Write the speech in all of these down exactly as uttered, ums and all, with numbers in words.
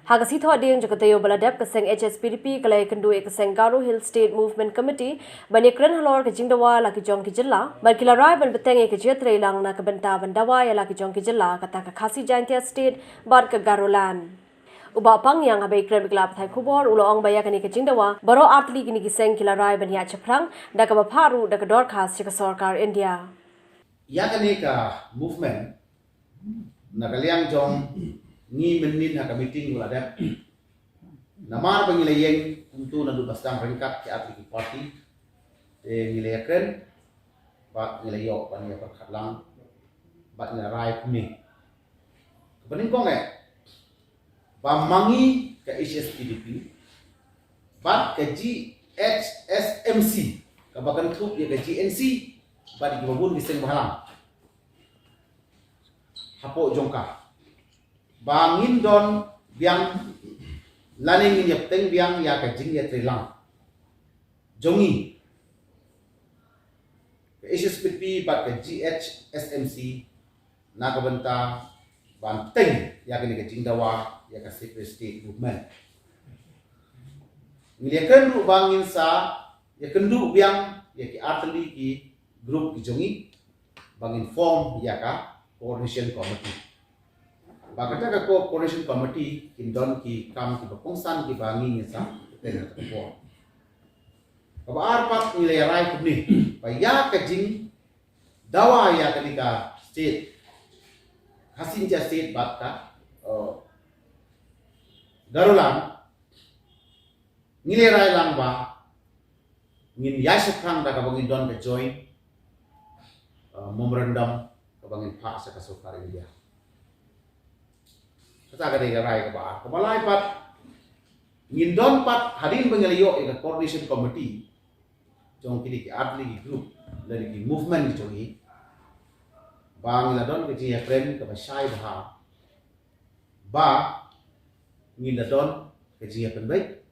Ha ka sngi Thohdieng jong ka taïew ba la dep, ka seng H S P D P ka la ïakynduh ïa ka seng Garo Hill State Movement Committee ban ïakren halor ka jingdawa la ki jong ki jylla bad ki la rai ban bteng ïa ka jingïatreilang na ka bynta ban dawa ïa la ki jong ki jylla, kata ka Khasi Jaintia State bad ka Garoland. U Bah Pang Niang, haba ïakren bad ki lad pathai khubor, u la ong ba ïa kane ka jingdawa baroh artylli kine ki seng ki la rai ban ïaid shaphrang da kaba phah ruh da ka dorkhas sha ka sorkar India. Ïa kane ka movement, na ka liang jong ngi mynnin ha ka meeting ba la dep, namar ba ngi la ïeng kumto naduh ba sdang ryngkat ki artylli ki party, te ngi la ïakren bad ngi la ïoh ban ïapyrkhat lang bad ngi la rai kumne. Kaba nyngkong eh, ba ma ngi ka H S P D P bad ka G H S M C, kaba kynthup ïa ka G N C bad ïa kiba bun ki seng bhalang hapoh jong ka, ba ngin don biang lane ngin ïa bteng biang ïa ka jingïatreilang jong ngi, ka H S P D P bad ka G H S M C, na ka bynta ban bteng ïa kane ka jingdawa ïa ka separate state movement. Ngi la ïakren ruh ba ngin sa ïakynduh biang ïa ki artylli ki group ki jong ngi ba ngin form ïa ka coordination committee. Ba kata ka co-, coordination committee kin don ki kam kiba kongsan kiba ngi ngin sa bteng ha kata ka por. Kaba ar pat, ngi la ïa rai kumne, ba ïa ka jingdawa ïa kane ka state, Khasi Jaintia State bad ka, uh, Garoland, ngi la rai lang ba ngin ïaid shaphrang da kaba ngin don ka joint, uh, memorandum kaba ngin phah sha ka sorkar India. Kata ka dei ka rai kaba ar. Kaba lai pat, ngin don pat, hadien ba ngi la ïoh ïa ka coordination committee jong kine ki artylli ki group lane ki movement ki jong ngi, ba ngi la don ka jingïakren kaba shai bha, ba ngi la don ka jingïapynbeit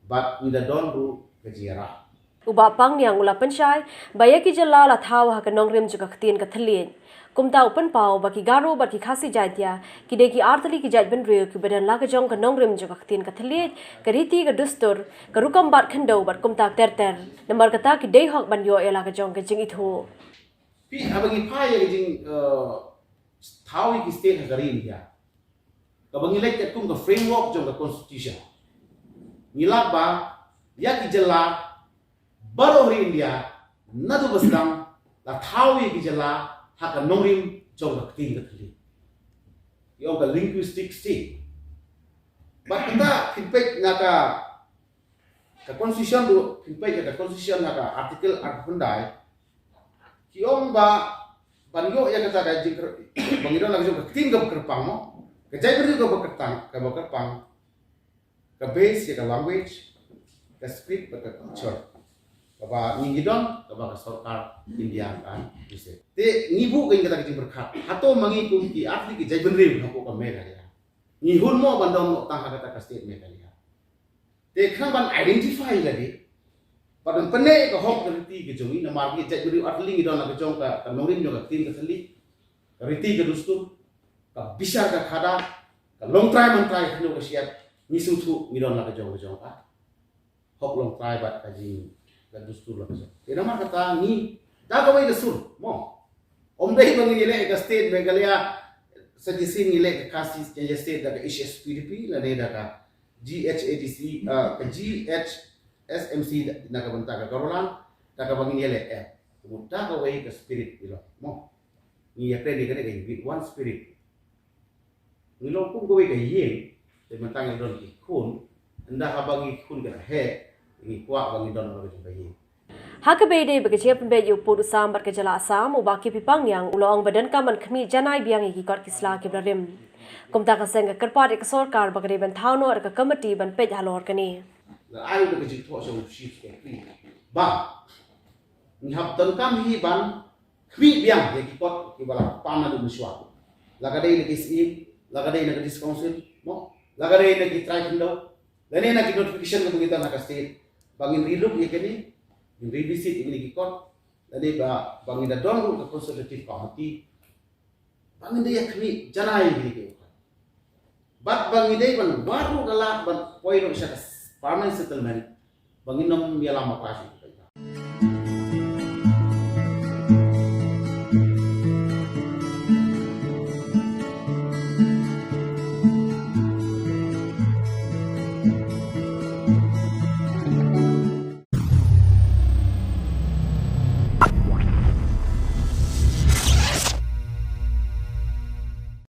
bad ngi la don ruh ka jingïarap. U Bah Pang Niang u la pynshai ba ïa ki jylla la thaw ha ka nongrim jong ka ktien ka thylliej. Kumta u pynpaw ba ki Garo bad ki Khasi Jaintia ki dei ki artylli ki jaitbynriew kiba don la ka jong ka nongrim jong ka ktien ka thylliej, ka riti ka dustur, ka rukom bat khyndew bad kumta ter ter. Namar kata ki dei hok ban ïoh ïa la ka jong ka jingithuh. Phi, haba ngi phai ïa ka jing, eh, thaw ïa ki state ha ka ri India, kaba ngi leit katkum ka framework jong ka constitution, ngi lap ba ïa ki jylla baroh ri India naduh ba sdang la thaw ïa ki jylla ha ka nongrim jong ka ktien ka thylliej, ïa ka linguistic state. Bad kata phin peit na ka, ka constitution ruh, phin peit na ka constitution na ka article arphew khyndai, ki ong ba ban ïoh ïa kata ka jingkyrpang, ba ngi don la ka jong ka ktien kaba kyrpang mo, ka jaitbynriew kaba kyrpang, kaba kyrpang, ka base ïa ka language, ka script bad ka culture kaba ngi ngi don, kaba ka sorkar India ka use. Te ngi buh kein kata ka jingpyrkhat, hato ma ngi kum ki artylli ki jaitbynriew hapoh ka Meghalaya, ngi hun mo ban don noh tang ha kata ka state Meghalaya? Te khnang ban identify lade, bad ban pynneh ka hok ka riti ka jong ngi, namar ngi jaitbynriew artylli, ngi don la ka jong ka, ka nongrim jong ka ktien ka thylliej, ka riti ka dustur, ka bishar ka khadar, ka longtrai mantrai, ka khyndew ka shyiap, ngi sngewthuh ngi don la ka jong ka jong ka hok longtrai bad ka jing, ka dustur la ka jong. Te namar kata ngi da kawei ka sur mo. Ym dei ba ngin ïaleh ka state Meghalaya, sa shisien ngi leh ka Khasi Jaintia State da ka H S P D P lane da ka G H A D C, ah, ka G H S M C da, na ka bynta ka Garoland, da kaba ngin ïaleh, eh, kumta kawei ka spirit ïa la mo. Ngi ïakren ïa kane ka with one spirit. Ngi long kum kawei ka ïing, te mynta ngi don ki khun, ynda haba ngi khun ka heh, ngi kwah ba ngi don la ka jong ka ïing. Ha kaba ïadei bad ka jingïapynbeit ïa u pud u sam bad ka jylla Assam, u Bah K P Pangniang u la ong ba donkam ban khmih janai biang ïa ki kot ki sla kiba la rim. Kumta ka seng ka kyrpad ïa ka sorkar ba ka dei ban thaw noh da ka komiti ban peit halor kane. La ai da ka jingthoh sha u chief secretary ba ngi hap donkam hi ban khmih biang ïa ki kot kiba la pan naduh mynshuwa. La ka dei na ki syiem, la ka dei na ka district council mo, la ka dei na ki trai khyndew, lane na ki notification kaba ngi don ha ka state, ba ngin relook ïa kine, ngin revisit ïa kine ki kot, lane ba, ba ngin da don ruh ka consultative committee ba ngin da ïa khmih janai ïa kine ki kot. Bad ba ngi dei ban wad ruh ka lad ban poi noh sha ka permanent settlement, ba ngin ym ïalam bakla shuh.